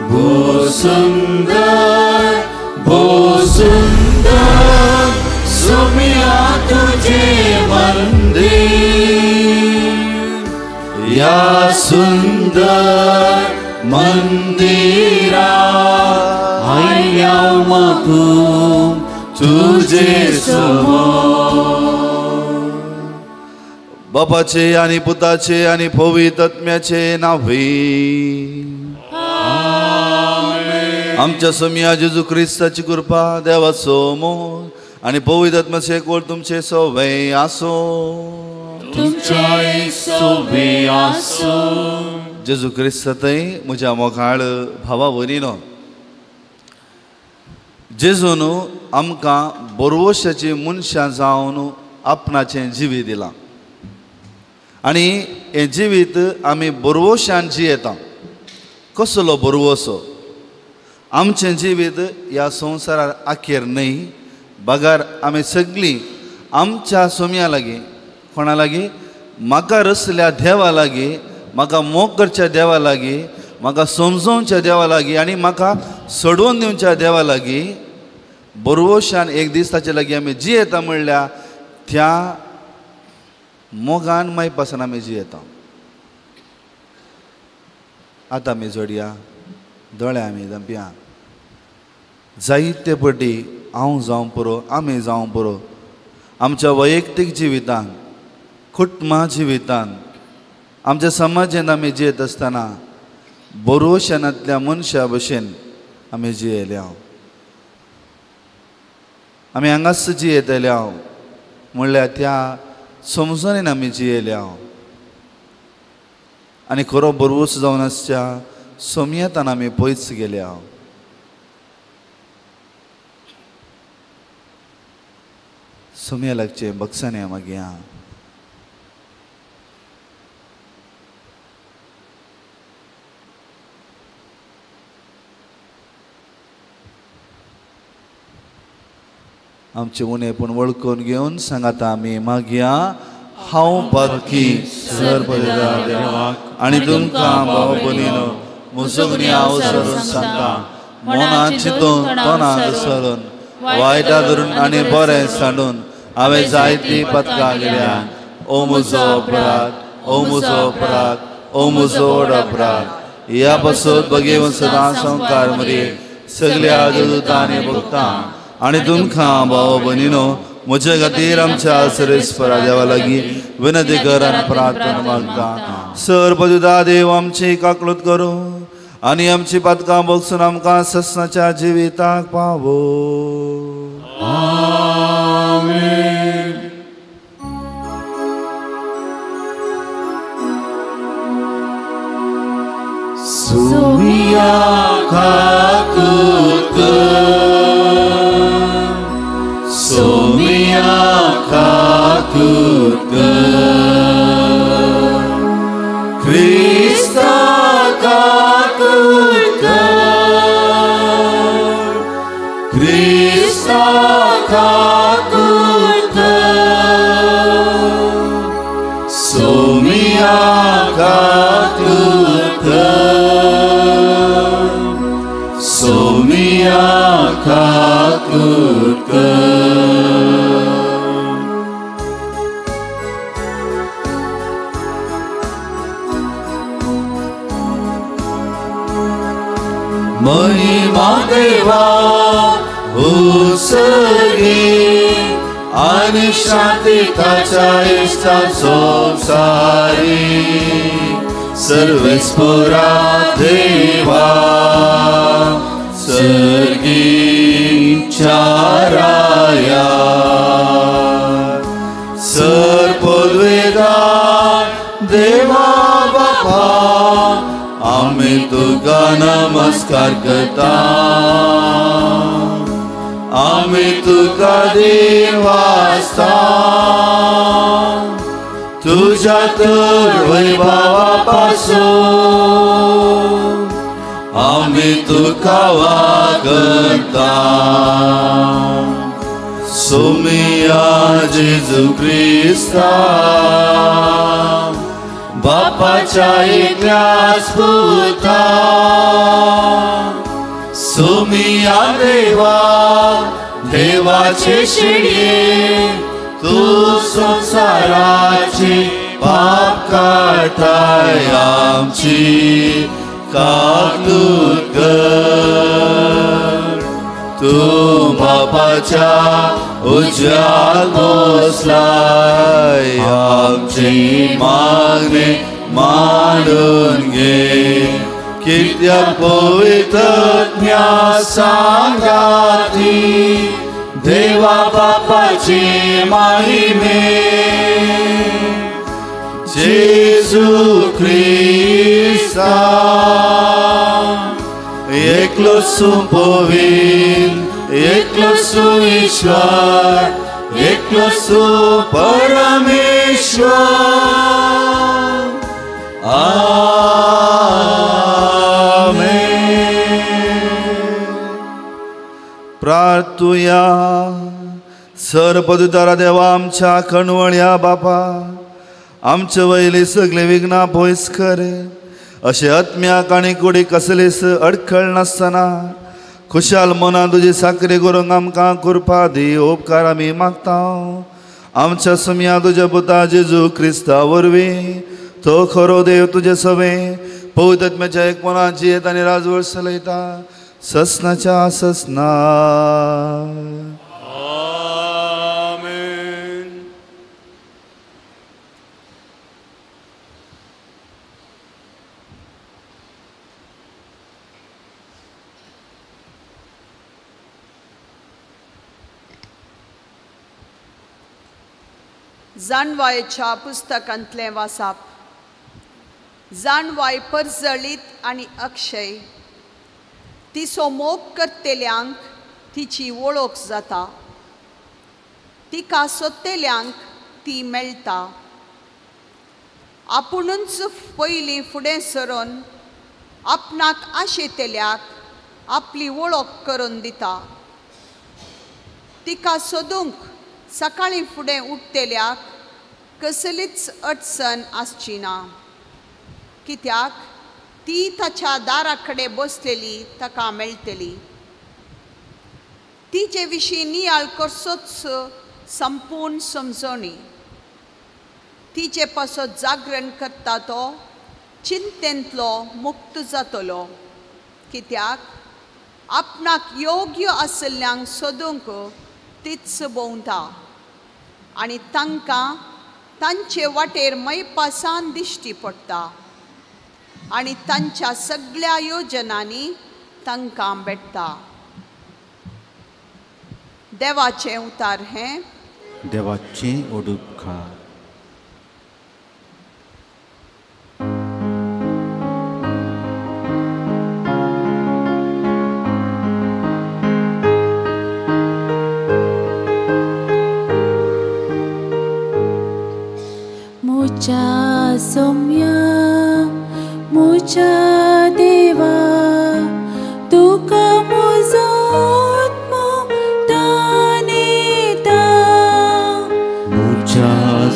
भो सुंदर भो सुंदर सोमिया तुझे मंदिर या सुंदर मंदिरा आयल्या मागूंक तुझे समोर. बापाचे आनी पुताचे आनी पवित्र आत्म्याचे नांवे आमच्या सोमिया जेजू क्रिस्ताची कृपा देवाचो मोग आनी पवित्र आत्म्याचे एकवट तुमचे सवे आसो. तुमच्याय सोवे आसो. जेजू क्रिस्तातय म्हज्या मोगाळ भावा वरीनो जेजून आमकां बरवशाची मनशां जावन आपणाचें जिवीत दिलां आनी हें जिवीत आमी बरवशान जियेता. कसलो बरवसो? आमचें जिवीत ह्या संवसारार आखेर न्हय बगर आमी सगळीं आमच्या सोम्या लागीं कोणा लागीं म्हाका रसल्या देवा लागीं म्हाका मोग करच्या देवा लागीं म्हाका समजोवच्या देवा लागीं आनी म्हाका सोडोवन दिवच्या देवा लागीं बरवशान एक दीस ताचे लागीं आमी जियेता म्हणल्यार त्या मोगान मायपासान आमी जियेता. आतां आमी जोडया दोळे आमी दंपया. जायते पटी हांव जावं पुरो आमी जावं पुरो आमच्या वैयक्तीक जिवितान कुटुंबा जिवितान आमच्या समाजान आमी जियेत आसतना बरोशनांतल्या मनशा भशेन आमी जियेल्या. आमी हांगाच जियेतल्या म्हणल्यार त्या समजणेन आमी जियेल्या आनी खरो बरवस जावन आसच्या सोमयेतान आमी पयस गेल्या. सोमया लागचें बक्षांनी मागया. आमचे उणेपण वळखून घेवन सांगाता आमी मागया. हांव पातकी सर्व आनी तुमकां भाव भयणीनो म्हजो गुन्यांव सरून सांगता मनांत चिंतून तोंडांत सरून वायटा धरून आनी बरें सांडून हांवें जायतीं पदकां गेल्या. ओ म्हजो अपराध ओ म्हजो अपराध ओ म्हजो व्हड अपराध. ह्या पासत भगेवन सदां संवकार मदीं सगल्या दुतांनी भोगता आनी तुमकां भाव भयणीनो म्हजे खातीर आमच्या सरेस्परा देवा लागीं विनंती कर आनी प्रार्थना मागता. सर पदुदा देव आमची काकलूत करूं आनी आमची पातकां भोगसून आमकां ससनाच्या जिविताक पावो. आमेन. सोमिया काकूत सोमिया काकूत क्रिस्ता काकूत क्रिस्ता काकूत सोमिया काकूत सोमिया काकूत. महिमा देवा उसगी आनी शांती ताच्या इश्टा संवसारी सर्वेस्परा देवा सर्गीच्या राया सर्पद्वेदा देवा बापा आमी तुका नमस्कार करता आमी तुका देवास्ता तुझ्या तर वैभवा पासून आमी तुका वागता. सोमिया जेजू क्रिस्ता बापाच्या एकल्याच पुता सुमिया देवा देवाचे शिडये तूं संवसाराचे पाप काडटाय आमची काकूत कर. तूं बापाच्या उजव्याक बसलाय आमची मागणी मांडून घे. कित्याक पवित्रज्ञा सांगाती देवा बापाची महिमे जेजू क्रिस्ता एकलो सुपवीत एकलो सुईश्वर एकलो सुपरमेश्वर. आमेन. प्रार्थुया. सरपदुदारा देवा आमच्या कणवळ्या बापा आमचे वयली सगळीं विघ्नां पयस कर. अशें आत्म्याक आनी कुडीक कसलीच अडखळ नासतना खुशाल मनान तुजी साकरी करूंक आमकां कृपा दी. उपकार आमी मागता आमच्या सुमया तुज्या पुता जेजू क्रिस्ता वरवीं तो खरो देव तुजे सवें पवित्र आत्म्याच्या एक मनान जियेत आनी राजवट चलयता ससनाच्या ससना. आमेन. जाणवायेच्या पुस्तकांतलें वासाप. जाणवाय परजळीत आनी अक्षय तिचो मोग करतेल्यांक तिची वळख जाता. तिका सोदतेल्यांक ती मेळटा. आपुणूच पयलीं फुडें सरून आपणाक आशेतेल्याक आपली वळख करून दिता. तिका सोदूंक सकाळीं फुडें उठतेल्याक कसलीच अडचण आसची ना. कित्याक ती ताच्या दारा कडेन बसलेली ताका मेळटली. तिचे विशीं नियाळ करचोच संपूर्ण समजणी. तिचे पासत जागरण करता तो चिंतेंतलो मुक्त जातलो. कित्याक आपणाक योग्य आशिल्ल्यांक सोदूंक तीच भोंवता आनी तांकां तांचे वाटेर मैपासान दिश्टी पडटा आनी तांच्या सगळ्या योजनांनी तांकां भेट्टा. देवाचें उतार हें देवाचें ओडुपकार. मुझा सोम्या मुझा देवा तुका मुजो आत्मो तानेता. मुझा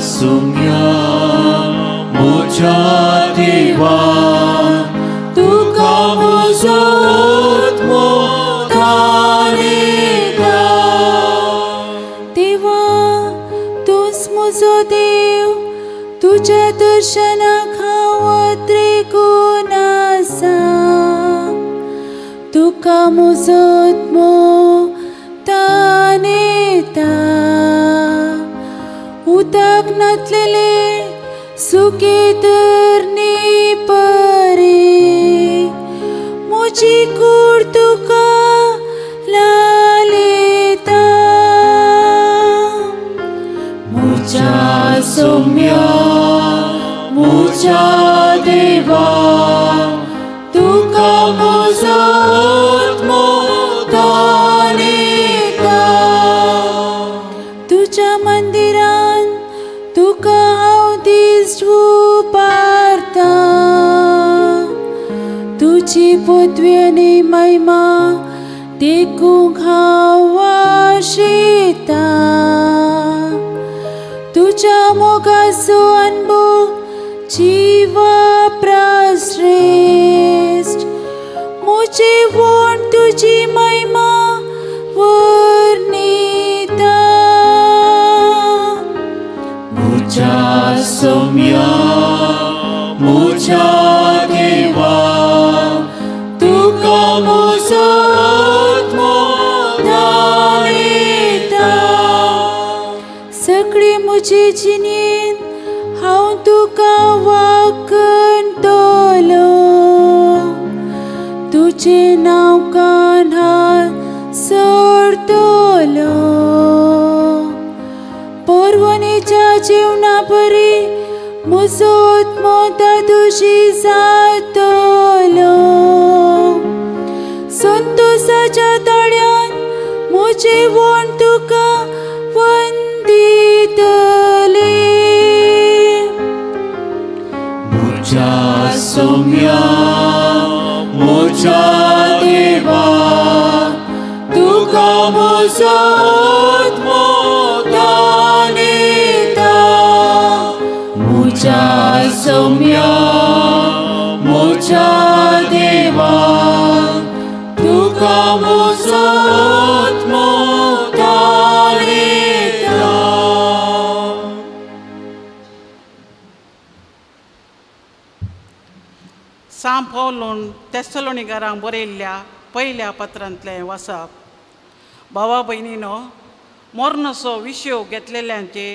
सोम्या मुझा देवा तुका मुजो आत्मो तानेता. देवा तूंच मुजो देव तुझ्या दर्शनाक हांव त्रिगुण आसा. तुका मुजो आत्मो तानेता. उदक नातलेले सुके धरणी परी म्हजी कूड तुका लालयता. मुझा सोम्या मुझा देवा तुका मुजो आत्मो तानेता. तुज्या मंदिरान तुका हांव दीस उबारता. तुजी पदवी आनी महिमा देखूंक हांव आशेता. तुज्या मोगाचो अनुभव जिवा प्राश्रेश्ठ मुझे वोण तुजी महिमा वर्णिता. म्हज्या सोम्या म्हज्या देवा तुका म्हजो आत्मो दाळयता. सगळी म्हजी जिणेंत हांव तुका वागणटलो, तुजें नांव कानार सरतलो. परवणेच्या जेवणा परी म्हजो आत्मो तुजी जातलो. संतोषाच्या ताळ्यान म्हजें वण तुका वंदितलें. म्हज्या सोम्या म्हज्या देवा तुका म्हजो आत्मो दाळयता. म्हज्या सोम्या म्हज्या देवा तुका म्हजो आत्मो दाळयता. सांत पौलून तेसलोनिकारांक बरयल्ल्या पयल्या पत्रांतलें वाचप. भावा भयणीनो, मोर्नसो विशय घेतलेल्यांची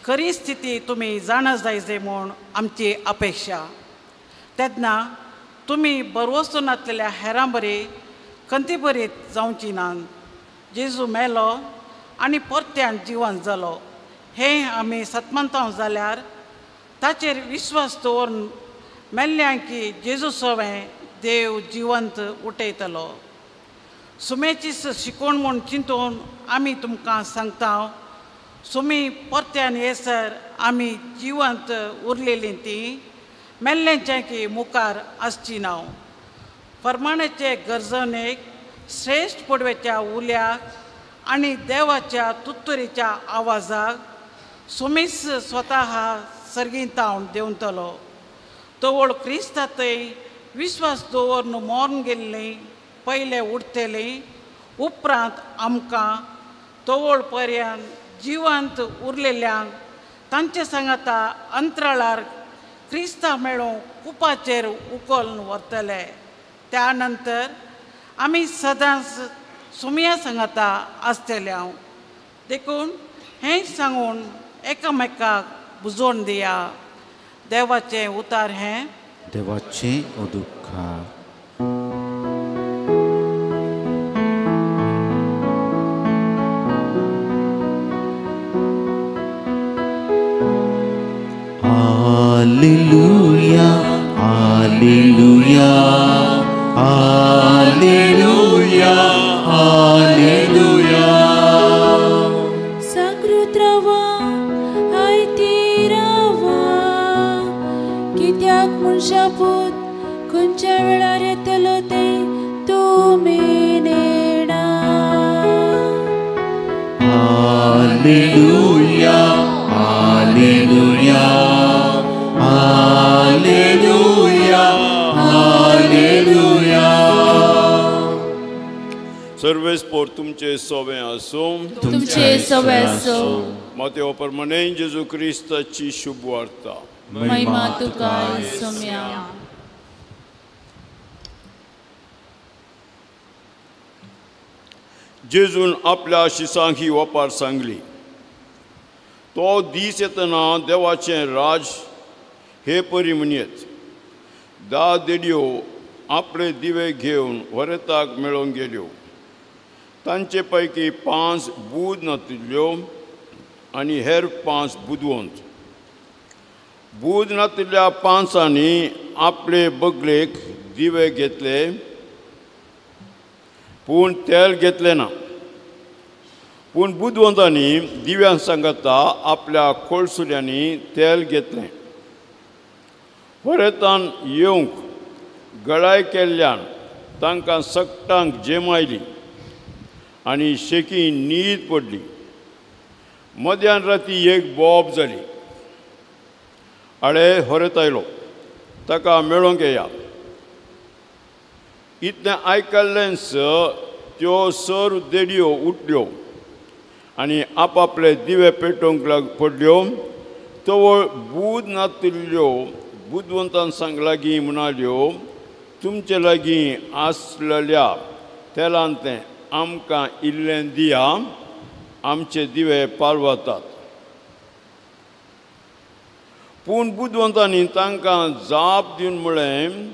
खरी स्थिती तुमी जाणा जायचे म्हूण आमची अपेक्षा. तेन्ना तुमी बरवसो नासलेल्या हेरां बरी खंतीभरीत जावची नात. जेजू मेलो आनी परत्यान जिवन जालो हें आमी सतमंतांव जाल्यार ताचेर विश्वास दवरून मेल्ल्यांकी जेजू सवें देव जिवंत उठयतलो. सुमेची शिकोवण म्हूण चिंतून आमी तुमकां सांगता, सुमी परत्यान येसर आमी जिवंत उरलेलीं तीं मेल्ल्यांच्या की मुखार आसची ना. फर्माण्याचे गरजणेक श्रेश्ठ पडवेच्या उल्याक आनी देवाच्या तुत्तुरीच्या आवाजाक सुमीस स्वता सर्गींतावन देंवतलो. तवळ क्रिस्तांतय विश्वास दवरून मरण गेल्लीं पयले उठतलीं, उपरांत आमकां तवळ पर्यंत जिवंत उरलेल्यांक तांचे सांगाता अंतराळार क्रिस्ता मेळूंक कुपाचेर उखलून व्हरतले. त्या नंतर आमी सदांच सुमया सांगाता आसतले. हांव देखून हें सांगून एकामेकाक बुजोवन दिया. देवाचें उतार हें देवाचें उदुपकार. Alleluia, Alleluia, Alleluia, Alleluia. जागृत रावा, आयती रावा, कित्याक मनशा पूत खंयच्या वेळार येतलो तें तुमी नेणा. Alleluia, Alleluia, Alleluia, Alleluia. Sarves पोर तुमचे सोवे आसूं. तुमचे सोवे आसूं. मातेव परमणे जेजू क्रिस्ताची शुभ वार्ता. महिमा तुका सोम्या. जेजून आपल्या शिसांक ही वपार सांगली. तो दीस येतना देवाचें राज हे परी म्हणयेत. 10 देडयो आपले दिवे घेवन वरेताक मेळोवंक गेल्यो. तांचे पैकी 5 बूद नातिल्ल्यो आनी हेर 5 बुदवंत. बूद नातिल्ल्या 5 आपले बगलेक दिवे घेतले पूण तेल घेतलें ना. पूण बुदवंतांनी दिव्यां सांगाता आपल्या कोळसुल्यांनी तेल घेतलें. वरेतान येवंक गळाय केल्ल्यान तांकां सगटांक जेम आयली आनी शेकी न्हीद पडली. मध्यान राती एक बोब जाली. आळे होरेत आयलो, ताका मेळोवंक येया. इतलें आयकल्लेंच त्यो सर्व देडयो उठल्यो आनी आपापले दिवे पेटोवंक पडल्यो. तवळ बूद नातिल्ल्यो बुदवंतान सांग लागीं म्हणाल्यो, तुमचे लागीं आसलेल्या तेलांतलें आमकां इल्लें दिया, आमचे दिवे पालवतात. पूण बुदवंतांनी तांकां जाप दिवन म्हळें,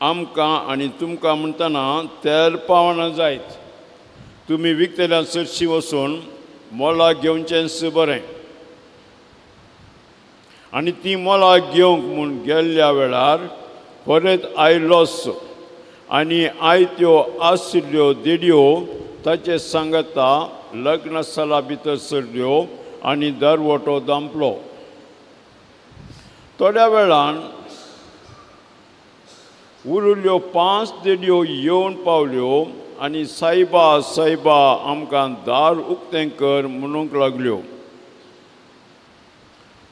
आमकां आनी तुमकां म्हणटना तेल पावना जायत, तुमी विकतल्या सरशी वचून मोलाक घेवचेंच बरें. आनी ती मोलाक घेवंक म्हूण गेल्ल्या वेळार परत आयलोच आनी आयत्यो आशिल्ल्यो देडयो ताचे सांगता लग्न साला भितर सरल्यो आनी दरवटो दांपलो. थोड्या वेळान उरिल्ल्यो 5 देडयो येवन पावल्यो आनी सायबा सायबा आमकां दार उक्तें कर म्हणूंक लागल्यो.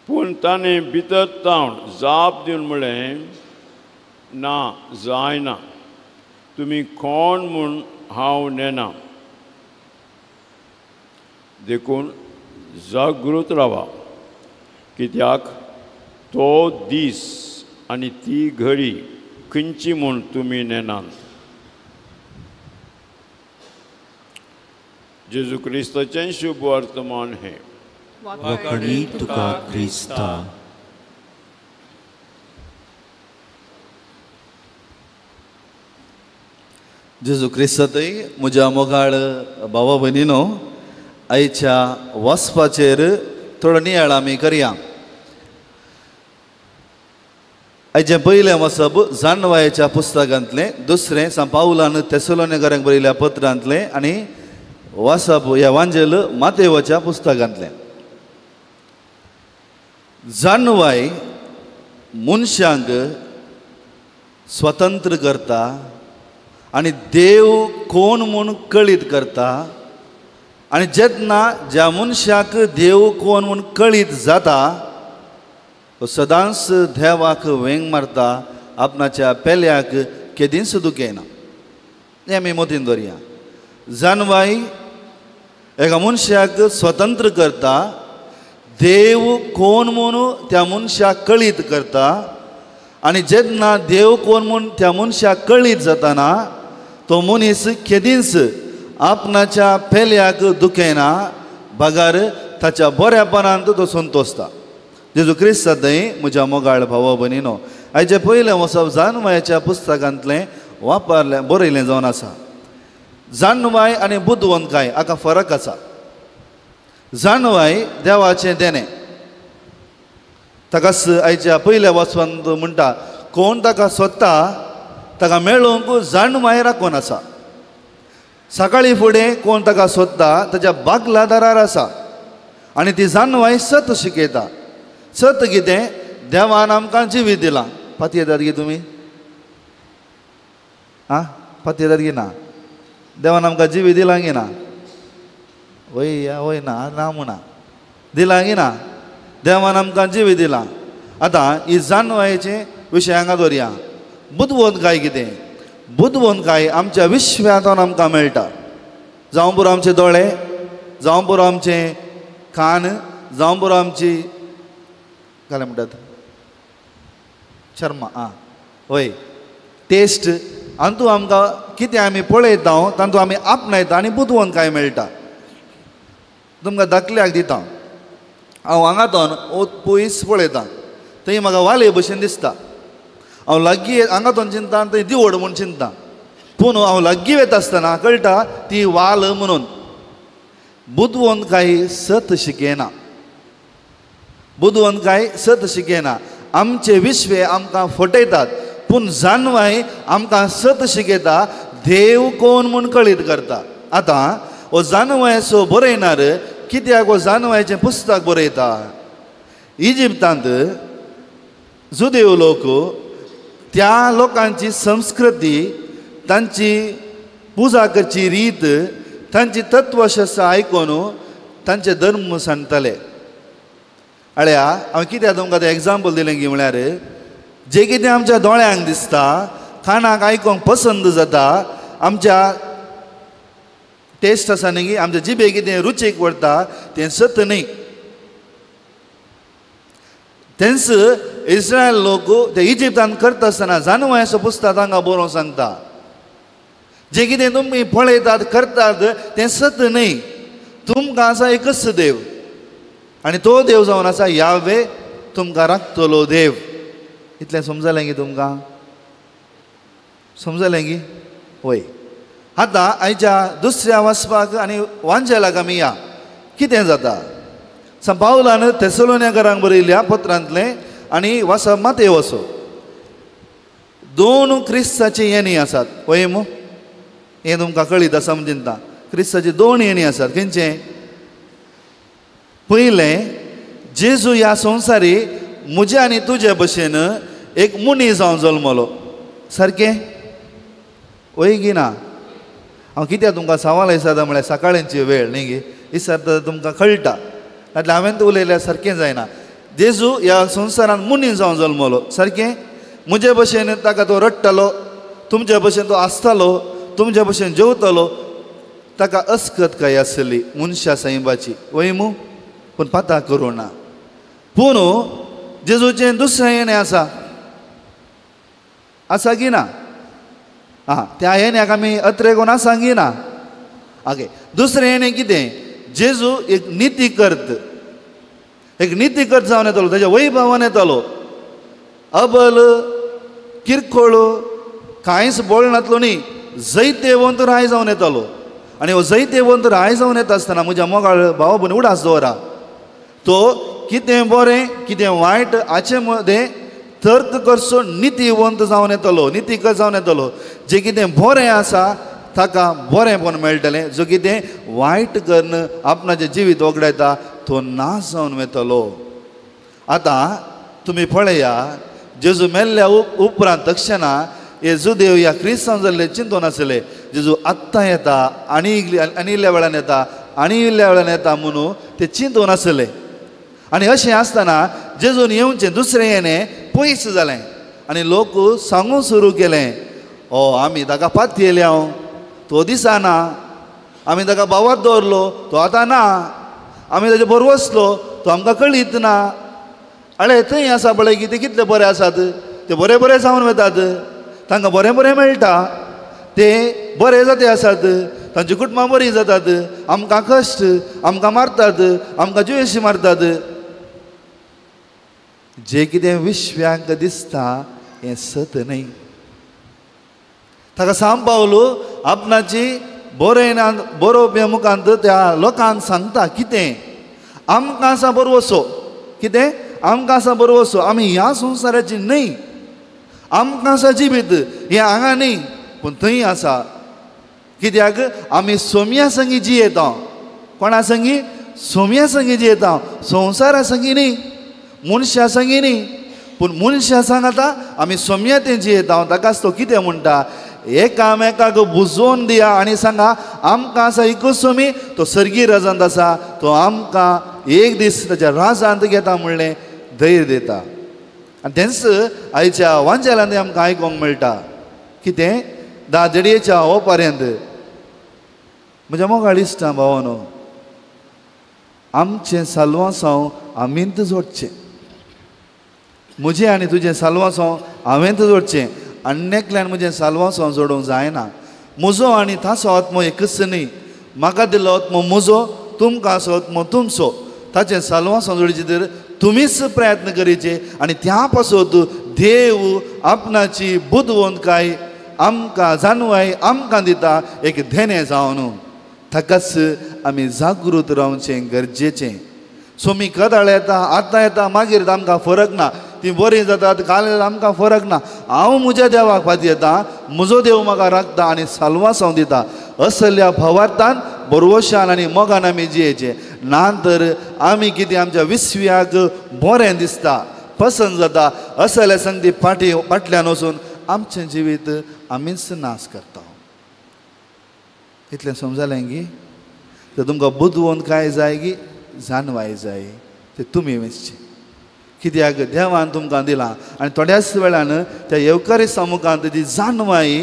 पूण ताणें भितर तावन जाप दिवन म्हळें, ना जायना, तुमी कोण म्हूण हांव नेना. देखून जागृत रावा, कित्याक तो दीस आनी ती घडी खंयची म्हूण तुमी नेनात. जेजू क्रिस्ताचें शुभ वर्तमान हें. वखणी तुका क्रिस्ता. जेजू क्रिस्तातय म्हज्या मोगाळ भावा भयणीनो, आयच्या वाचपाचेर थोडो नियाळ आमी करया. आयचें पयलें वाचप जाणवायेच्या पुस्तकांतलें, दुसरें सांत पावलान तेसलोनिकरांक बरयल्ल्या पत्रांतलें आनी वाचप ह्या वांजेल मातेवाच्या पुस्तकांतलें. जाणवाय मनशांक स्वतंत्र करता आनी देव कोण म्हूण कळीत करता. आनी जेन्ना ज्या मनशाक देव कोण म्हूण कळीत जाता तो सदांच देवाक वेंग मारता, आपणाच्या पेल्याक केदींच दुखयना. हें आमी मतीन दवरया. जाणवाय एका मनशाक स्वतंत्र करता, देव कोण म्हूण त्या मनशाक कळीत करता. आनी जेन्ना देव कोण म्हूण त्या मनशाक कळीत जाताना तो मनीस केदींच आपणाच्या पेल्याक दुखयना, बगर ताच्या बऱ्यापणांत तो संतोषता. जेजू क्रिस्तांतय म्हज्या मोगाळ भावा भयणीनो, आयचें पयलें वचप जाणवायेच्या पुस्तकांतलें वापरलें बरयलें जावन आसा. जाणवाय आनी बुदवंतकाय हाका फरक आसा. जाणवाय देवाचें देणें. ताका आयच्या पयल्या वाचपांत म्हणटा, कोण ताका सोदता ताका मेळोवंक जाणवाय राखून आसा. सकाळीं फुडें कोण ताका सोदता ताच्या बागला दारार आसा आनी ती जाणवाय सत शिकयता. सत कितें? देवान आमकां जिवीत दिलां. पातयेतात गे तुमी? आं, पातयेतात गी ना? देवान आमकां जिवीत दिलां गी ना? वय वय ना ना म्हणा दिलां गी ना? देवान आमकां जिवीत दिलां. आतां ही जाणवायेचे विशय हांगा दवरया. बुदवंतकाय कितें? बुदवंतकाय आमच्या विश्वांतल्यान आमकां मेळटा. जावं पुरो आमचे दोळे, जावं पुरो आमचे कान, जावं पुरो आमची काय म्हणटात चर्मा, आं वय टेस्ट, हातूंत आमकां कितें आमी पळयता तातूंत आमी आपणायता आनी बुदवंतकाय मेळटा. तुमकां दाखल्याक दिता, हांव हांगांतून पयस पळयता थंय म्हाका वाले भशेन दिसता. हांव लागीं हांगांतून चिंता थंय दिवड म्हूण चिंता, पूण हांव लागीं वता आसतना कळटा ती वाल म्हणून. बुदवंतकाय सत शिकयना, बुदवंतकाय सत शिकयना. आमचे विश्वे आमकां फटयतात, पूण जाणवाय आमकां सत शिकयता, देव कोण म्हूण कळीत करता. आतां हो जाणवायचो बरयणार कित्याक हो जाणवायचें पुस्तक बरयता? इजिप्तांत जुदेव लोक, त्या लोकांची संस्कृती, तांची पुजा करची रीत, तांची तत्वशास्त्र आयकून तांचे धर्म सांगताले. अळ्या हांवें कित्याक तुमकां तें एग्जाम्पल दिलें की म्हळ्यार जें कितें आमच्या दोळ्यांक दिसता कानाक आयकोंक पसंद जाता, आमच्या टेस्ट आसा न्ही, आमच्या जिबे कितें रुचीक व्हरता तें सत न्ही. तेंच इस्रायल लोक ते इजिप्तान करता आसतना जानवयाचो पुस्तक तांकां बरोवन सांगता, जें कितें तुमी पळयतात करतात तें सत न्ही. तुमकां आसा एकच देव आनी तो देव जावन आसा यावे, तुमकां राखतलो देव. इतलें समजलें गी तुमकां? समजलें गी? वय. आतां आयच्या दुसऱ्या वाचपाक आनी वांजेलाक आमी या. कितें जाता? संत पावलान थेसलोनिकरांक बरयल्ल्या पत्रांतलें आनी वाचप मातेव असो दोन क्रिस्ताची येणी आसात. वय मू, हें तुमकां कळीत आसा समजिनता. क्रिस्ताची दोन येणी आसात. खंयचें? पयलें, जेजू ह्या संवसारी म्हजे आनी तुजे भशेन एक मनीस जावन जल्मलो. सारकें वय गी ना? हांव कित्याक तुमकां सवाल विचारता म्हळ्यार सकाळची वेळ न्ही गी, विचारता तुमकां कळटा, नाटल्यार हांवें उलयल्यार सारकें जायना. जेजू ह्या संवसारान मनीस जावन जल्मलो. सारकें? म्हजे भशेन ताका तो रडटालो, तुमचे भशेन तो आसतालो, तुमचे भशेन जेवतालो. ताका अस्कत काय आसली मनशा सायबाची. वय मू? पूण पाता करूं ना. पूण जेजूचें दुसरें येणें आसा, आसा की ना? आं, त्या येण्याक आमी अत्रेगोना सांगिना. ओके, दुसरें येणें कितें? जेजू एक नितीकर्त, एक नितीकर्त जावन येतालो, ताच्या वैभवान येतालो. अबल किरकोळ कांयच बोळनातलो न्ही, जैतेवंत राय जावन येतालो. आनी हो जैतेवंत राय जावन येता आसतना म्हज्या मोगाळ भावा भयणी उडास दवरा, तो कितें बरें कितें वायट हाचे मदें तर्क करचो नितीवंत जावन येतलो, नितीकर्त जावन येतलो. जें कितें बरें आसा ताका बरेंपण मेळटलें, जो कितें वायट करून आपणाचें जिवीत वगडायता तो नाश जावन वतलो. आतां तुमी पळया, जेजू मेल्ल्या उपरांत तक्षणा हे जुदेव ह्या क्रिस्तांव जाल्ले चिंतून आसले, जेजू आत्तां येता आनी आनी इल्ल्या वेळान येता आनी इल्ल्या वेळान येता म्हणून ते चिंतून आसले. आनी अशें आसतना जेजून येवचें दुसरें येणें पयस जालें आनी लोक सांगूंक सुरू केलें, ओ आमी ताका पातयेले हांव, तो दिसना, आमी ताका भावात दवरलो तो आतां ना, आमी ताजे बरो वसलो तो आमकां कळीत ना. आळे थंय आसा पळय की ते कितले बरे आसात, ते बरे बरे जावन वतात, तांकां बरें बरें मेळटा, ते बरे जाते आसात, तांची कुटुंबां बरीं जातात, आमकां कश्ट, आमकां मारतात, आमकां जुवेशी मारतात. जें कितें विश्व्यांक दिसता हें सत न्हय. ताका सांग पावलो आपणाची बरयना बरोवप्या मुखांत त्या लोकांक सांगता कितें, आमकां आसा बरवसो, कितें आमकां आसा बरवसो, आमी ह्या संवसाराची न्हय, आमकां आसा जिवीत हें हांगा न्हय पूण थंय आसा. कित्याक आमी सोम्या संगी जियेता. कोणा संगी? सोम्या संगी जियेता, संवसारा संगी न्हय, मनशा संगी न्हय. पूण मनशा सांगता आमी सोम्या तें जियेता. ताकाच तो कितें म्हणटा, एकामेकाक बुजोवन दिया आनी सांगा आमकां आसा एकूच सोमी, तो सर्गी राजांत आसा, तो आमकां एक दीस ताच्या राजांत घेता म्हणलें धैर्य दिता. आनी तेंच आयच्या वांजेलांत आमकां आयकूंक मेळटा कितें, धा देडयेच्या ओपर्यंत. म्हज्या मोगाळ इश्टां भावानो, आमचें साल्वासांव आमींत जोडचें, म्हजें आनी तुजें साल्वासांव हांवेंत जोडचें. आनी एकल्यान म्हजें साल्वासांव जोडूंक जायना. म्हजो आनी ताचो आत्मो एकच न्ही, म्हाका दिल्लो आत्मो म्हजो, तुमकां आसो आत्मो तुमचो. ताचें साल्वासांव जोडचें तर तुमीच प्रयत्न करीचे आनी त्या पासत देव आपणाची बुदवंतकाय आमकां जाणवाय आमकां दिता एक धेणें जावन. ताकाच आमी जागृत रावचें गरजेचें. सोमी कदाळ येता, आतां येता, मागीर आमकां फरक ना, ती बरीं जातात काल आमकां फरक ना. हांव म्हज्या देवाक पातयेता, म्हजो देव म्हाका राखता आनी साल्वासांव दिता. असल्या भावार्थान बरवशान आनी मोगान आमी जियेचें. ना तर आमी कितें आमच्या विस्व्याक बरें दिसता, पसंत जाता असल्या संगती फाटी फाटल्यान वचून आमचें जिवीत आमीच नाश करता. इतलें समजलें गी? तर तुमकां बुदवंत काय जाय गी जाणवाय जाय, ते तुमी वेंचचें. कित्याक देवान तुमकां दिलां आनी थोड्याच वेळान त्या येवकारिस्ता मुखांत ती जाणवाय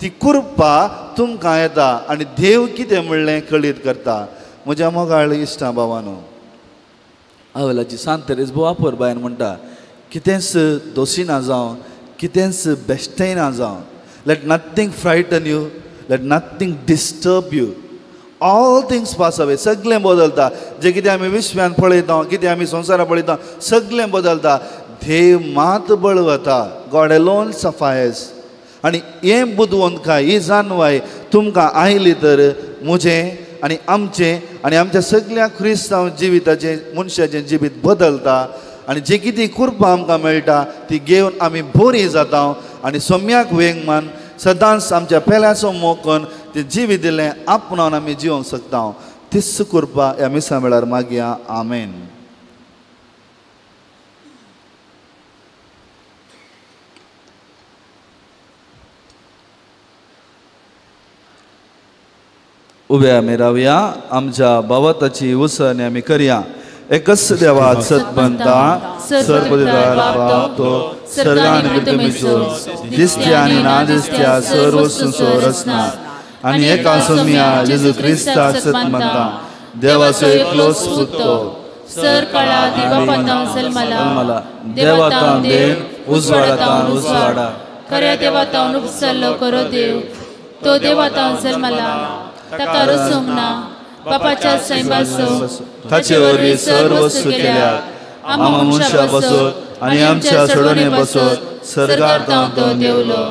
ती कृपा तुमकां येता आनी देव कितें म्हणलें कळीत करता. म्हज्या मोगाळ इश्टा भावानो, आवलाची सांत तेरेज बोवापर बायन म्हणटा, कितेंच दोशी ना जावं, कितेंच बेश्टें ना जावं. Let nothing frighten you, let nothing disturb you. All things pass away. सगळें बदलता. जें कितें आमी विश्वान पळयता, कितें आमी संवसारान पळयता, सगळें बदलता. देव मात बळवता. गॉड एलोन सफायस. आनी हें बुदवंतकाय, ही जाणवाय तुमकां आयली तर म्हजें आनी आमचें आनी आमच्या सगळ्या क्रिस्तांव जिविताचें, मनशाचें जिवीत बदलता आनी जे कितें कृपा आमकां मेळटा ती घेवन आमी बरी जाता आनी सोम्याक वेंगमान सदांच आमच्या पेल्याचो मोकन ते जिवीत दिलें आपणावन आमी जिवंक शकता. तीच कृपा ह्या मिसां वेळार मागया. आमेन. उबे आमी रावया, आमच्या बाबताची उसरणी आमी करया. एकच देवा सतबंता सर्वदार बाप तो सर्गान पृथ्वीचो दिसत्या आनी ना दिसत्या सर्व वस्तूंचो रचना आनी एका सोम्या जेजू क्रिस्ताक सतमंता देवाचो एकलोच पूत तो सर काळा देवापातां जल्मला, देवातां देव उजवाडातां उजवाडा, खऱ्या देवातां उपसल्लो करो देव तो देवातां जल्मला, ताका रसूंक ना, बापाच्या सैमाचो ताचे वरवीं सर्व वस्तू केल्या, आमकां मनशां बसत आनी आमच्या सोडोवणे बसत सर्गार तो देवलो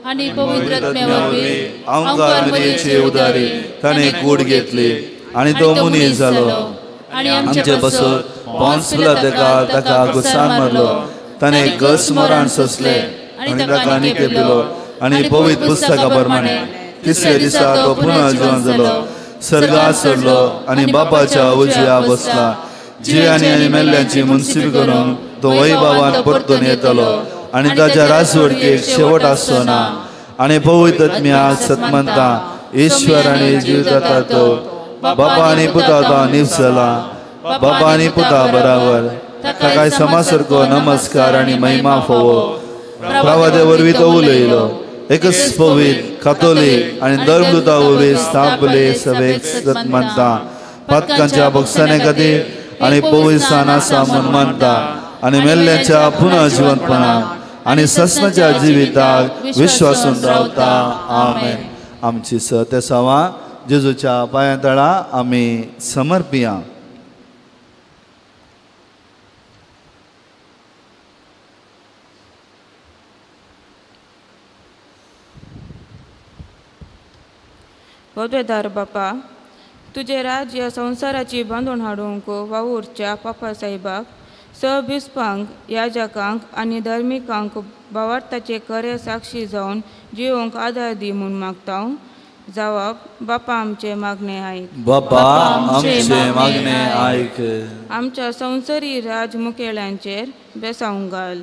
आनी पवित्र आत्म्या वरवीं आमकां मनीचे उदारी ताणें कूड घेतली आनी तो मनीस जालो आनी आमचे बसत पोन्स पिलाताक ताका गुस्सान मारलो, ताणें गस मरण सोंसलें आनी ताका निकेप दिलो आनी पवित्र पुस्तका प्रमाणे तिसऱ्या दिसा तो पुनः जिवन जालो, सर्गात सरलो आनी बापाच्या उजव्या बसला. जिव्यांनी आनी मेल्ल्यांची मुन्सिपी करून तो वैभवान परतून येतलो आनी ताच्या राजवडकेक शेवट आसचो ना. आनी पवित्र आत्म्या सतमंता ईश्वर आनी जिवदाता तो बापा आनी पुता तो निवसला, बापा आनी पुता बराबर ताका समा सारको नमस्कार आनी महिमा फावो. प्रवादे वरवीं तो उलयलो. एकच पवित्र कातोलीक आनी धर्मदूता वरवीं स्थापले सभेक सतमंता पातकांच्या भोगसाणे खातीर आनी पवित्र आसा म्हूण मानता आनी मेल्ल्याच्या पुनः जिवंतपणाक आनी सस्नाच्या जिविताक विश्वासून रावता. आमेन. आमची सतेसांवां जेजूच्या पांया तळा आमी समर्पिया. पदवेदार बापा, तुजें राज्य संवसाराची बांदून हाडूंक वावुरच्या पापा साहेबाक स बिस्पांक, याजकांक आनी धर्मिकांक भावार्थाचे खरे साक्षी जावन जिवंक आदार दी म्हूण मागता. जावप बापा आमचे मागणे आयक. बापा आमचे मागणे आयक. आमच्या संवसारी राज मुखेल्यांचेर बेसावंक घाल,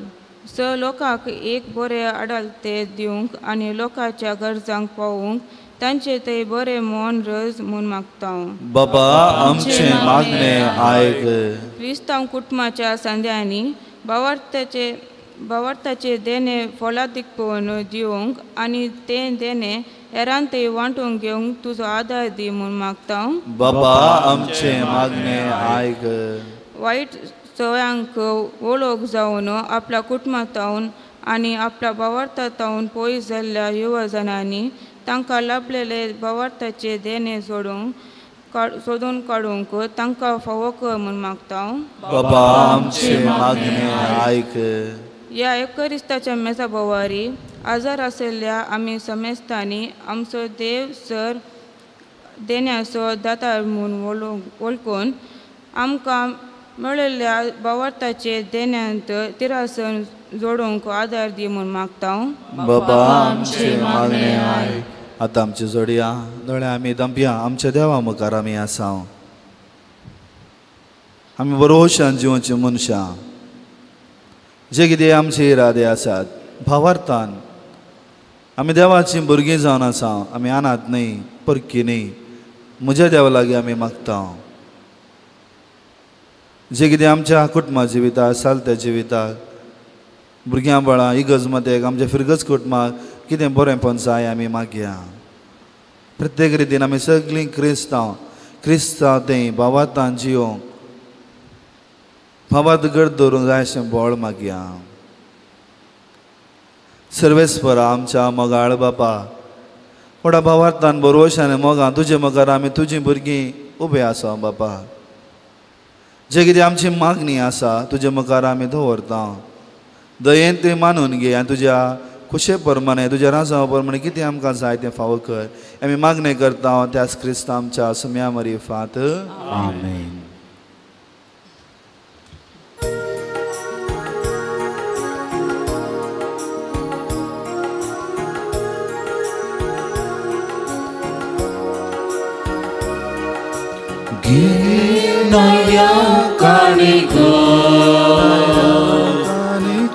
स लोकांक एक बरें आडालते दिवंक आनी लोकांच्या गरजांक पावोवंक तांचे ते बरें मन रज म्हूण मागता. बाबा आमचे मागणे आयक. क्रिस्तांव कुटुंबाच्या संद्यांनी भावार्थाचे देणे फळादीकपण दिवंक आनी तें देणे हेरांत ते वांटून घेवंक तुजो आदार दी म्हूण मागता. बाबा आमचे मागणे आयक. वायट सवयांक वळख जावन आपल्या कुटुंबांतावन आनी आपल्या भावार्थांतावन पयस जाल्ल्या युवजनांनी तांकां लाभलेले भावार्थाचे देणे सोदून काडूंक तांकां फावो कर म्हूण मागता. बाबा आमचे मागणे आयक. ह्या एकरिस्ताच्या मेजा भोवारी आजार आशिल्ल्या आमी समेस्तांनी आमचो देव सर देण्याचो दातार म्हूण वळखून आमकां मेळिल्ल्या भावार्थाचे देण्यांत तिरासन जोडूंक आदार दी म्हूण मागता. बाबा आमचे मागणे आयक. आतां आमची जोडया दोळे आमी दंपया. आमच्या देवा मुखार आमी आसा. आमी बरोवशान जिवनची मनशां, जे कितें आमचे इरादे आसात भावार्थान आमी देवाचीं भुरगीं जावन आसा. आमी अनाथ न्हय, परकी न्हय. म्हज्या देवा लागीं आमी मागता. जे कितें आमच्या कुटुंबा जिविताक सालत्या जिविताक भुरग्यां बाळां इगर्ज मदेक आमच्या फिरगज कुटुंबाक कितें बरेंपण जाय आमी मागया. प्रत्येक रितीन आमी सगळीं क्रिस्तांव क्रिस्तांव तें भावार्थान जियोंक भावार्थ गट दवरूंक जाय अशें बळ मागया. सर्वेस्परा आमच्या मोगाळ बापा व्हडा भावार्थान बरोवशान मोगान तुजे मुखार आमी तुजीं भुरगीं उबे आसा बापा. जे कितें आमची मागणी आसा तुजे मुखार आमी दवरता दयेन तें मानून घे आनी तुज्या खुशे प्रमाणे तुज्या राजांव प्रमाणे कितें आमकां जाय तें फावो कर. आमी मागणें करता त्याच क्रिस्ता आमच्या सुम्या मरिफात. आमेन.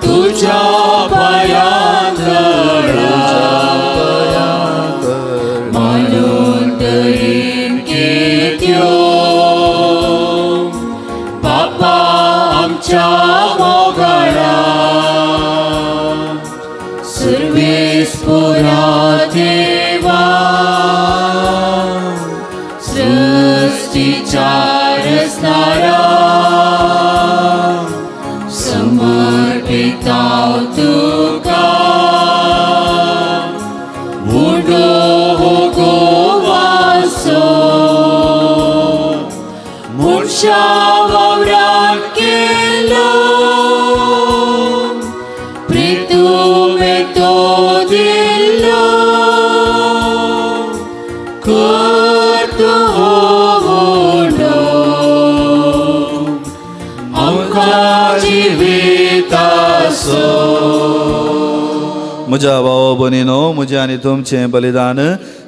तुझ्या पायांत मानून तरेन केत्यो बापा आमच्या मोगाळा सर्वेस्पोरा देवा सृष्टीच्या रचणारा समर्पिताव तुका उडो हो गोवासो मनशा वावरान केलो प्रितुमे तो दिलो करतो उडो आमकां जिविताचो. म्हज्या भाव भयणीनो म्हजें आनी तुमचें बलिदान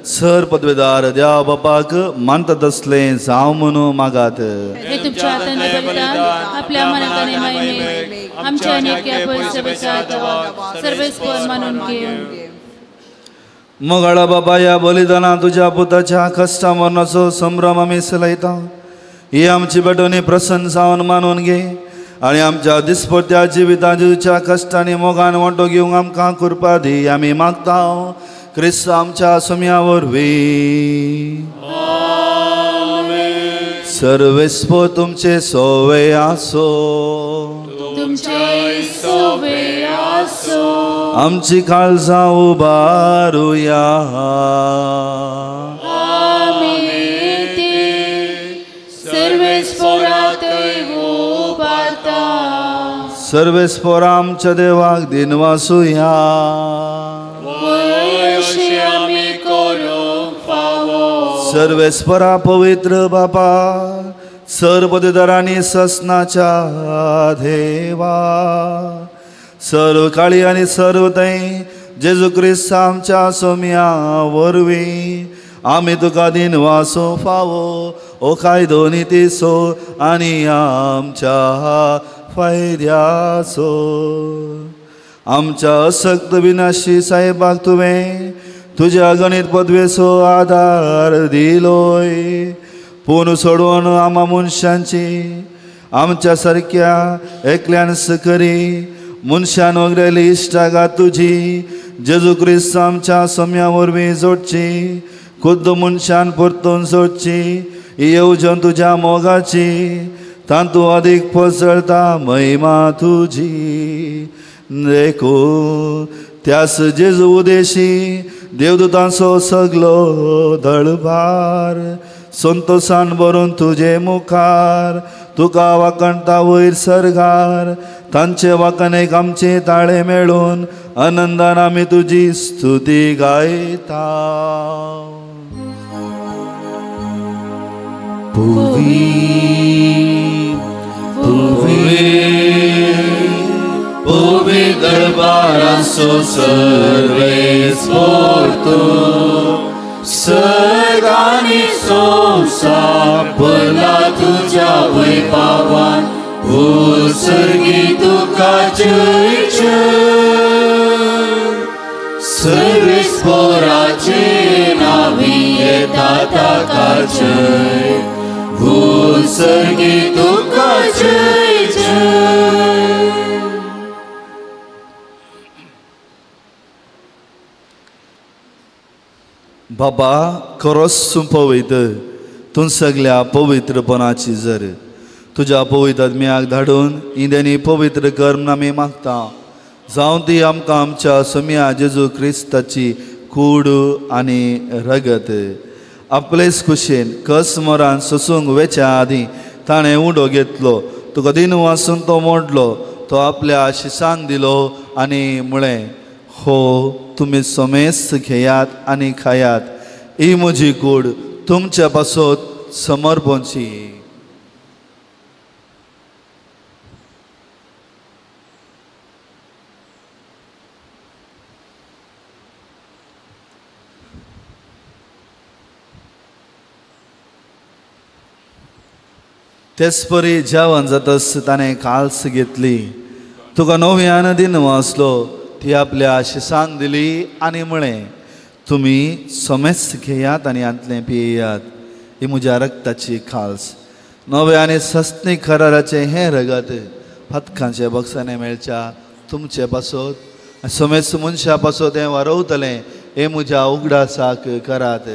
सर पदवेदार देवा बापाक मानतात तसलें जावं म्हणून मागात. हे तुमच्या हातांतलें बलिदान आपल्या मनात आनी महिमेक आमच्या आनी सर्वेस्पर मानून घेवं. मोगाळा बाबा ह्या बलिदानान तुज्या पुताच्या कश्टा मरणाचो संभ्रम आमी सलयता. ही आमची भेटवणी प्रसन्न जावन मानून घे आनी आमच्या दिसपट्ट्या जिवितांत तुज्या कश्टांनी मोगान वांटो घेवंक आमकां कृपा दी आमी मागता क्रिस्त आमच्या सुम्या वरवीं. सर्वेस्पर तुमचे सोवे आसो. तुमचे सोवे आसो. आमची काळजां उबारुया. आमी ती सर्वेस्पराक उबारता. सर्वेस्पर आमच्या देवाक दिनवासुया. सर्वेस्परा पवित्र बापा सर्वपदरांनी ससनाच्या देवा सर्व काळी आनी सर्व थंय जेजू क्रिस्त आमच्या सोम्या वरवीं आमी तुका दिनवासो फावो ओ कायदो नितीचो आनी आमच्या फायद्याचो. आमच्या असक्त विनाशी साहेबाक तुवें तुज्या गणीत पदवेचो आदार दिलोय पूण सोडून आमा मनशांची आमच्या सारक्या एकल्यान सकरी मनशान वगळेली इश्टागात तुजी जेजू क्रिस्त आमच्या सोम्या वरवीं जोडची खुद्द मनशान परतून सोडची ही येवजण तुज्या मोगाची तातूंत अदीक पसळता महिमा तुजी. देखून त्यास जेजू उदेशी देवदूतांचो सगलो दळभार संतोषान भरून तुजे मुखार तुका वाकणता वयर सर्गार तांचे वाकणेक आमचे ताळे मेळून आनंदान आमी तुजी स्तुती गायता. पुवी पुवी पुवी दरबारांचो सर्वेस्पर तूं सर्गांनी संवसार भरला तुज्या वैभवान उत्सर्गी तुका जय जय सर्वेस्पराचे नांवी येता ताका जय उत्सर्गी तुका जय. बाबा खरोच तूं पवित्र, तूं सगल्या पवित्रपणाची जर तुज्या पवित्र आत्म्याक धाडून इंद्यांनी पवित्र कर म्हूण आमी मागता. जावं ती आमकां आमच्या सोम्या जेजू क्रिस्ताची कूड आनी रगत. आपलेच खुशेन कस मरान सोसूंक वेच्या आदीं ताणें उडो घेतलो, तुका दिन वासून तो मोडलो, तो आपल्या शिसांक दिलो आनी म्हळें, हो तुमी समेस्त घेयात आनी खायात, ही म्हजी कूड तुमच्या पासत समर्पणची. तेचपरी जेवण जातस ताणें काल्स घेतली, तुका नव्यान दिन वाचलो, ती आपल्या शिसांक दिली आनी म्हळें, तुमी समेस्त घेयात आनी हांतलें पियेयात, ही म्हज्या रक्ताची खाल्स, नव्या आनी सस्नी कराराचें हें रगत फातकांच्या बक्षांनी मेळच्या तुमचे पासत समेस्त मनशा पासत हें वारवतलें, हें म्हज्या उगडासाक करात.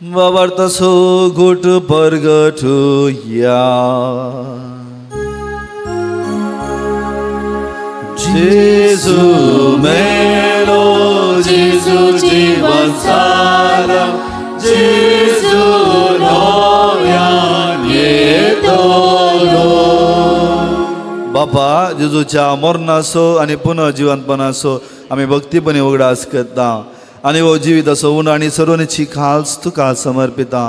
बाबार्थसो घुट परगटुया. जेजू मेलो, जेजू जीवन जाला, जेजू नव्यान येतलो. बापा जेजूच्या मरणाचो आनी पुनर्जिवनपणाचो आमी भक्तीपणी उगडास करता आनी हो जिवीत असो उण आनी सरोनीची खाल्स तुका समर्पिता.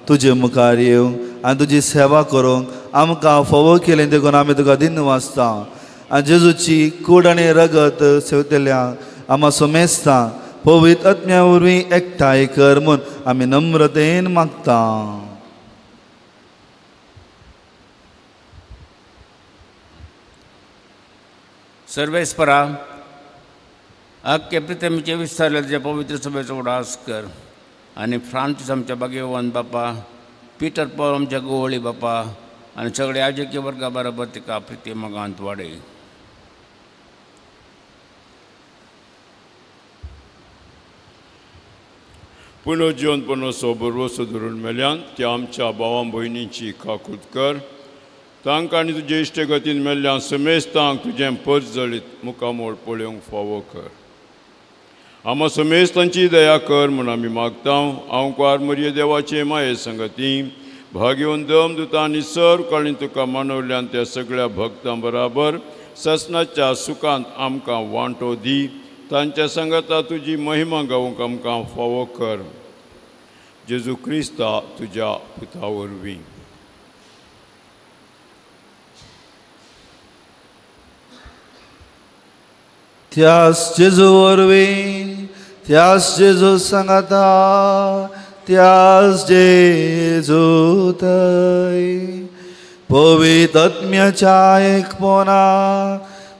तुजे मुखार येवंक आनी तुजी सेवा करूंक आमकां फावो केलें देखून आमी तुका दिन वाचता. आनी जेजूची कूड आनी रगत सेवतल्या आमा सोमेस्ता पवित्र आत्म्या वरवीं एकठांय कर म्हूण आमी नम्रतेन मागता. सर्वेस्परा आख्खे प्रितमीचे विस्तारले तुज्या पवित्र सभेचो उडास कर आनी फ्रांसीस आमच्या भाग्यवान बापा, पिटर पॉल आमच्या गोवळी बापा आनी सगळे आजकी वर्गा बरोबर तिका प्रिती मोगांत वाडय. पुनर्जिवनपणाचो भरवसो धरून मेल्यान त्या आमच्या भावां भयणींची काकूत कर, तांकां आनी तुजे इश्टगतीन मेल्ल्या समेस्तांक तुजें परजळीत मुखामोळ पळोवंक फावो कर. आमा समेस्तांची दया कर म्हूण आमी मागता. हांव कुवार मरिये देवाचे माये संगती भाग्यवंत दमदुतां आनी सर काळीन तुका मानवल्यान त्या सगळ्या भक्तां बराबर ससनाच्या सुखांत आमकां वांटो दी. तांच्या संगता तुजी महिमा गावंक आमकां फावो कर. जेजू क्रिस्ता तुज्या पुता वरवीं. त्यास जेजू वरवीं, त्यास जेजू सांगाता, त्यास जेजू थंय पवित्र आत्म्याच्या एकपणा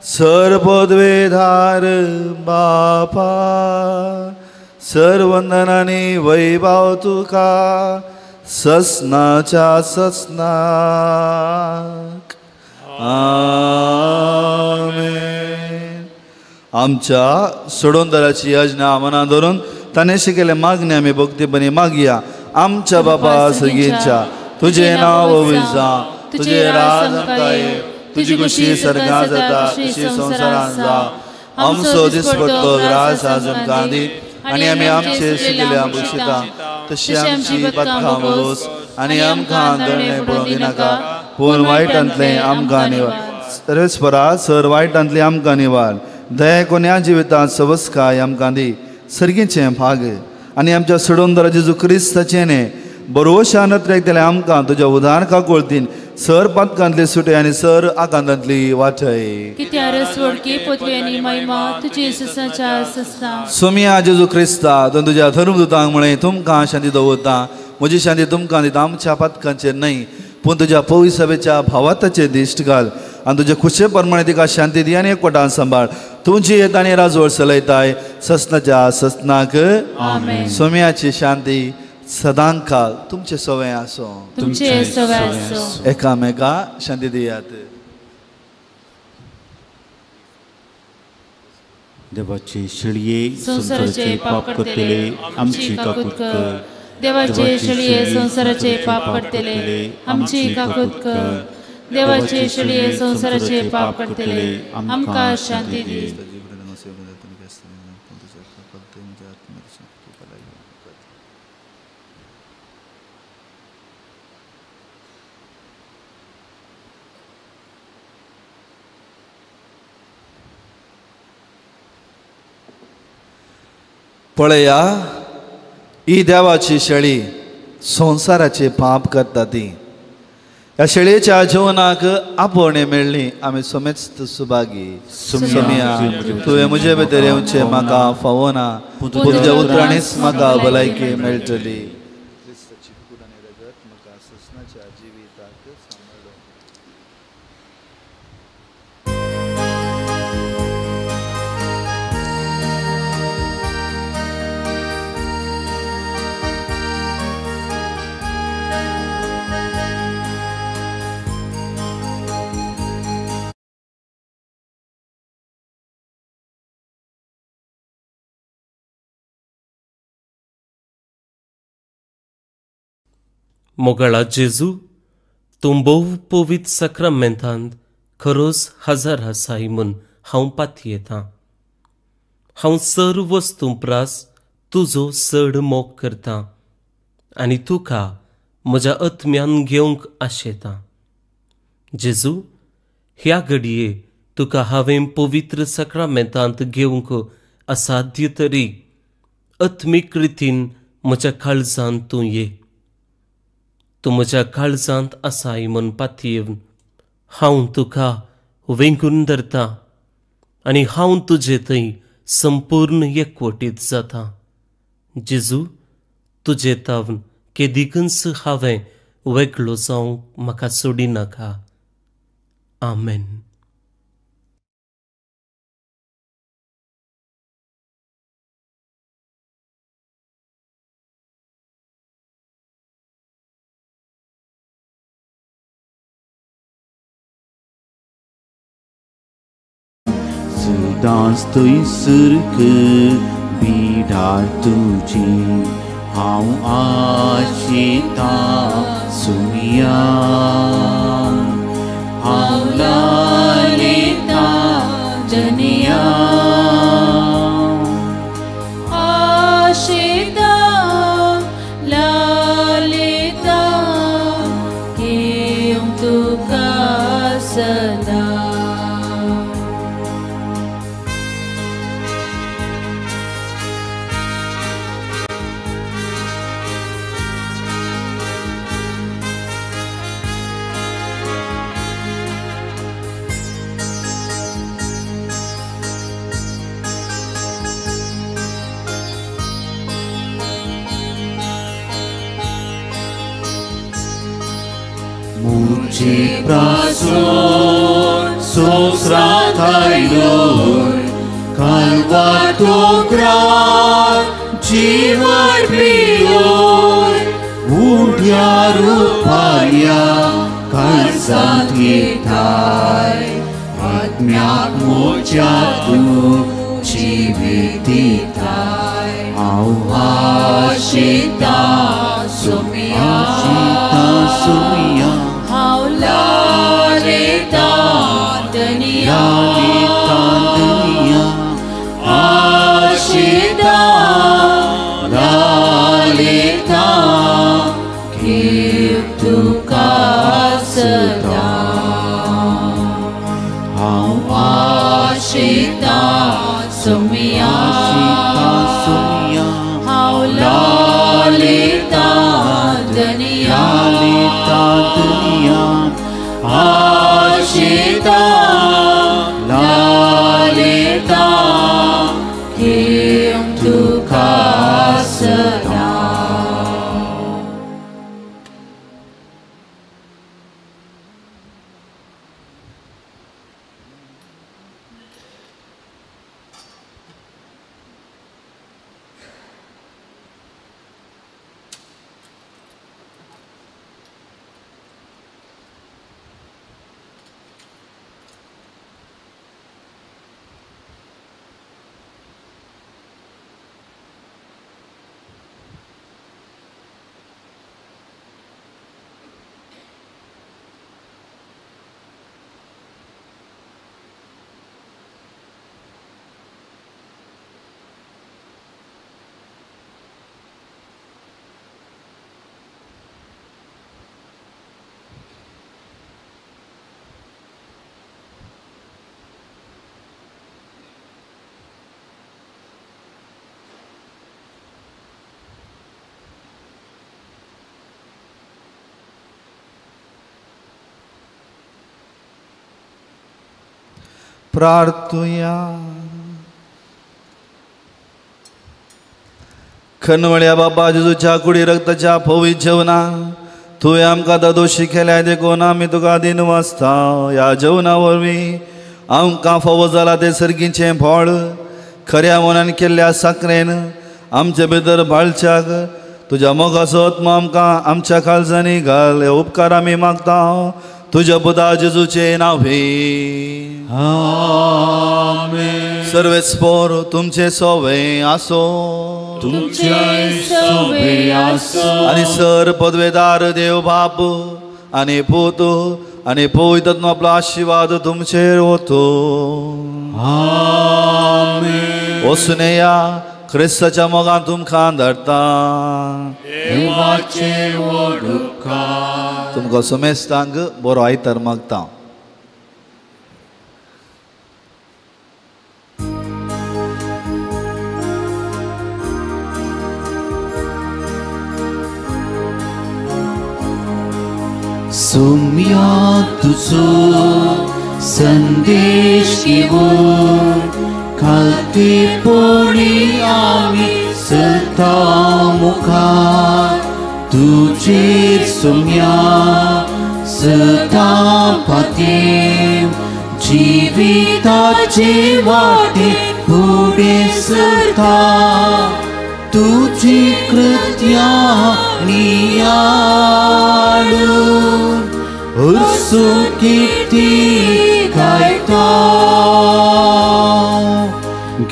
सर्वपदवेधार बापा, सर्वंदनानी वैभव तुका ससनाच्या ससनाक. आमेन. आमच्या सोडोंदराची योजना मनात धरून ताणें शिकयल्ले मागणे आमी भक्तीपणी मागया. आमच्या बाबा सर्गीच्या, तुजें नांव पवित्र जावं, तुजें राज आमकां येवं, तुजी खुशी सर्गांत जाता तशी संवसारांत जावं. आमचो दिसपट्टो ग्रास आज आमकां दी आनी आमी आमचे शिकिल्ल्या बक्षिता तशी आमची पातकां भोगोस आनी आमकां दळणें पडोवंक दिनाका, पूण वायटांतलें आमकां निवार. सर्वेस्परा सर वायटांतलें आमकां निवार. दया कोन्या जिवितांत सवस्काय आमकां दी. सर्गीचें भाग आनी आमच्या सोडोंदरा जेजू क्रिस्ताचें न्ही बरोवशा नत्रेक दिलें आमकां तुज्या उदार काकुळतीन सर पातकांतली सुटे आनी सर आकांतांतली वाचय. सोमिया जेजू क्रिस्ता तुवें तुज्या धर्मदूतांक म्हळें, तुमकां शांती दवरता, म्हजी शांती तुमकां दिता, आमच्या पातकांचेर न्हय पूण तुज्या पवित्र सभेच्या भावाताचेर दिश्ट घाल आनी तुजे खुशे प्रमाणे तिका शांती दी आनी एकवटान सांबाळ. तुजी येत आनी राजवट चलयताय ससनाच्या ससनाक सोम्याची शांती सदांकाल तुमचे सवय आसो तुमचे सवय आसो. एकामेका शांती दियात. देवाचे शेळये संवसाराचे पाप करतले आमची काकूत कर. देवाचे शेळये संवसाराचे पाप करतले आमची काकूत कर. देवाचे शेळये संवसाराचे पाप करतले आमकां शांती दी. पळया ही देवाची शेळी संवसाराचे पाप करता ती. ह्या शेळयेच्या जेवणाक आपोवणें मेळ्ळी आमी समेस्त सुभागी. सोमिया तुवें म्हजे भितर येवचें म्हाका फावना, पूण तुज्या उतरांनीच म्हाका भलायकी मेळटली. मोगाळा जेजू, तूं भोव पवित्र साक्रामेंतांत खरोच हजार आसाय म्हूण हांव पातयेतां. हांव सर्व वस्तूं प्रास तुजो चड मोग करतां आनी तुका म्हज्या आत्म्यान घेवंक आशेतां. जेजू, ह्या घडये तुका हांवें पवित्र साक्रामेंतांत घेवंक असाध्य तरी आत्मीक रितीन म्हज्या काळजांत तूं ये. तूं म्हज्या काळजांत आसाय म्हूण पातयेवन हांव तुका वेंगून धरतां आनी हांव तुजे थंय संपूर्ण एकवटीत जाता. जेजू, तुजे तावन केदिकूच हांवें वेगळो जावंक म्हाका सोडिनाका. आमेन. सदांच थंयसर बिडार तुजी हांव आशेतां सुमिया, हांव लालेतां जनिया. आशेतां लालेतां घेवंक तुका सदां. मुझे प्रासून संवसारांत आयलोय कालवा दोंगरार जीवन पिलोय उठ्या रुपाया काळजांत येताय आत्म्याक म्हज्या तूं जिवीत दिताय. हांव आशेतां सोमिया, आशेतां सोमिया, हांव लालेतां धनिया, लालेतां धनिया. आशेतां लालेतां घेवंक तुका सदां. हांव आशेतां सोमिया, आशेतां सोमिया, हांव लालेतां धनिया, लालेतां धनिया. आशेतां लालेतां घेवंक तुका सदां. प्रार्थुया. खनवळ्या बाबा जेजूच्या कुडी रक्ताच्या पवित्र जेवणा तुवें आमकां दादोशी केल्या देखून आमी तुका दिन वाचता. ह्या जेवणा वरवीं आमकां फावो जाला तें सर्गीचें फळ खऱ्या मनान केल्ल्या साकरेन आमचे भितर बाळच्याक तुज्या मोगाचो आत्मा आमकां आमच्या काळजांनी घाल. हे उपकार आमी मागता तुज्या पुता जेजूचे नांवे. आमेन. सर्वेस्पोर तुमचे सोवे आसो. तुमचे सोवे आसो. आनी सर पदवेदार देव बाप आनी पूत आनी पवित्र आत्मा आपलो आशिर्वाद तुमचेर वतो. आमेन. वचून या क्रिस्ताच्या मोगान तुमकां धाडटा. देवाचे व्हड उपकार. तुमकां समेस्तांक बरो आयतार मागता. सोम्या तुजो संदेश घेवन खालतेपणी आमी चलता मुखार. तुजेर सोम्या सदां पातयेवन जिविताचे वाटे फुडें सरता. तुजी कृत्या नियाळून उर्सून कीर्ती गायता.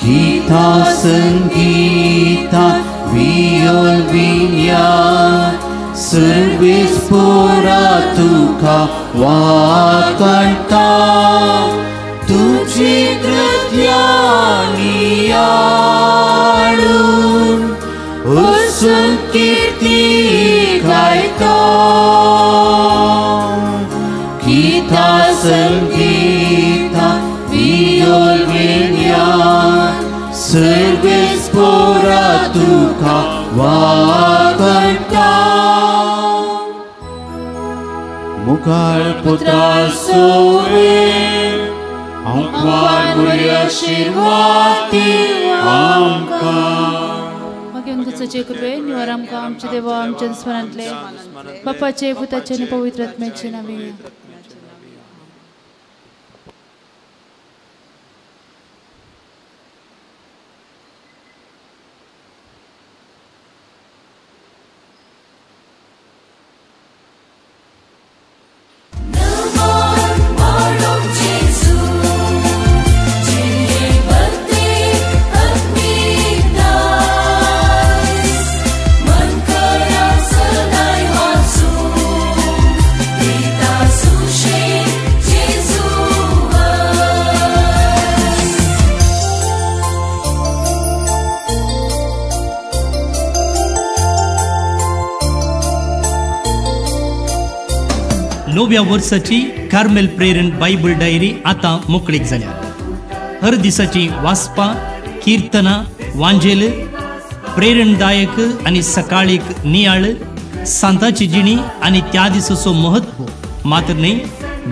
गीता संगीता वियोल विज्ञान सर्वेस पोरा तुका वाकाणटा. तुजी कृत्या नियाळून उर्सून कीर्ती गायता. गीता संगीता वियोल विज्ञान सर्वेस पोरा तुका वाकाणटा. मुखार पुत्रा सोवे आमकां बरी आशिर्वाद आमकां. मागीर कृपे निवार आमकां आमच्या देवा आमच्या स्मरणांतले बापाचे पुताचे आनी पवित्र आत्म्याचे नांवे. नव्या वर्साची कार्मेल प्रेरण बायबल डायरी आतां मोकळीक जाल्या. हर दिसाची वाचपां, किर्तनां, वांजेल, प्रेरणदायक आनी सकाळीक नियाळ, सांताची जिणी आनी त्या दिसाचो महत्व मात्र न्हय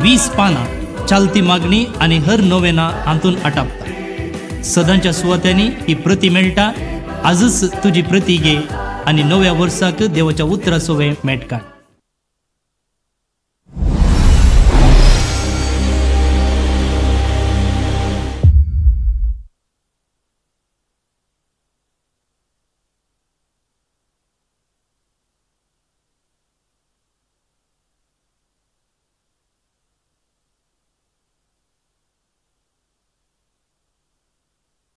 20 पानां चालती मागणी आनी हर नोवेना हातून आटापता. सदांच्या सुवात्यांनी ही प्रती मेळटा. आजच तुजी प्रती घे आनी नव्या वर्साक देवाच्या उतरासोवें मेट काड.